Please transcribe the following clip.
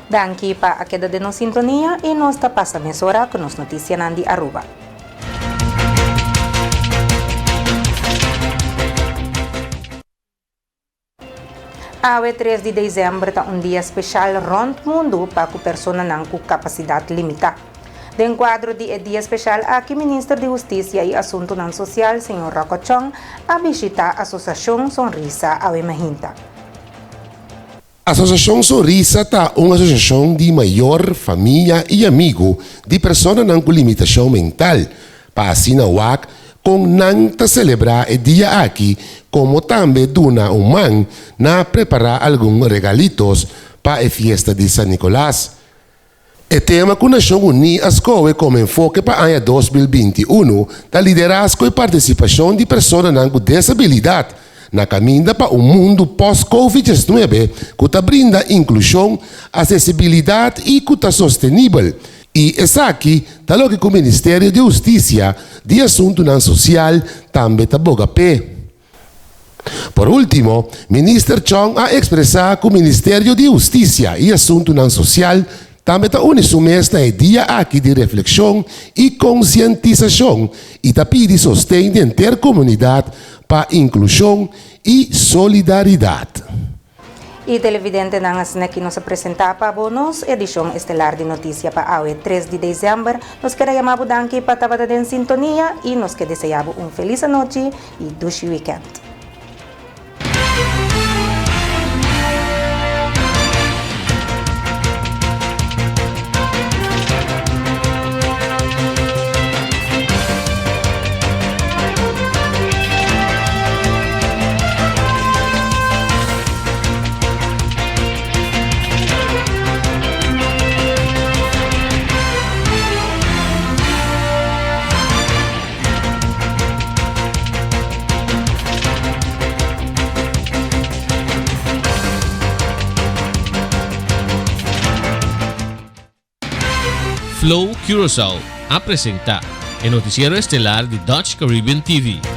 Danki pa a keda den nos sintonia y nos ta pasa mesora cu nos noticianan di Aruba. Awe tres di december ta un dia special rond mundo pa cu personanan cu capacidad limita. Den cuadro di e dia special aki Minister di Husticia y Asuntonan Social señor Rocco Chong a bishita Asociacion Sonrisa awe mahinta. Asosiashon Sonrisa ta un asosiashon di mayor, famia i amigu di personanan ku limitashon mental, pa asina wak kon nan ta selebrá e dia aki komo tambe duna un man na prepará algun regalitos pa e fiesta di San Nikolas. E tema ku Nashon Uní a skohe komo enfoke pa aña 2021 ta Liderazgo i partisipashon di personanan ku desabilidat na kaminda pa un mundu post-Covid 19 ku ta brinda inklushon, asesibilidat i ku ta sostenibel. I esaki ta loke ku Ministerio di Hustisia di Asuntunan Sosial tambe ta boga p'e. Por último, Minister Chong a ekspresá ku Ministerio di Hustisia i Asuntunan Sosial tambe ta uni su mes na e dia aki di reflekshon i konsientisashon i ta pidi sosten di henter komunidat pa inklushon i solidaridat. Y televidentenan asina ki nos a presenta pa bo nos edicion estelar di noticia pa awe tres di december. Nos keda yama bo danki pa tabata den sintonia y nos ke desea bo un feliz anochi y dushi weekend. Flow Curaçao a presenta e noticiero estelar di Dutch Caribbean TV.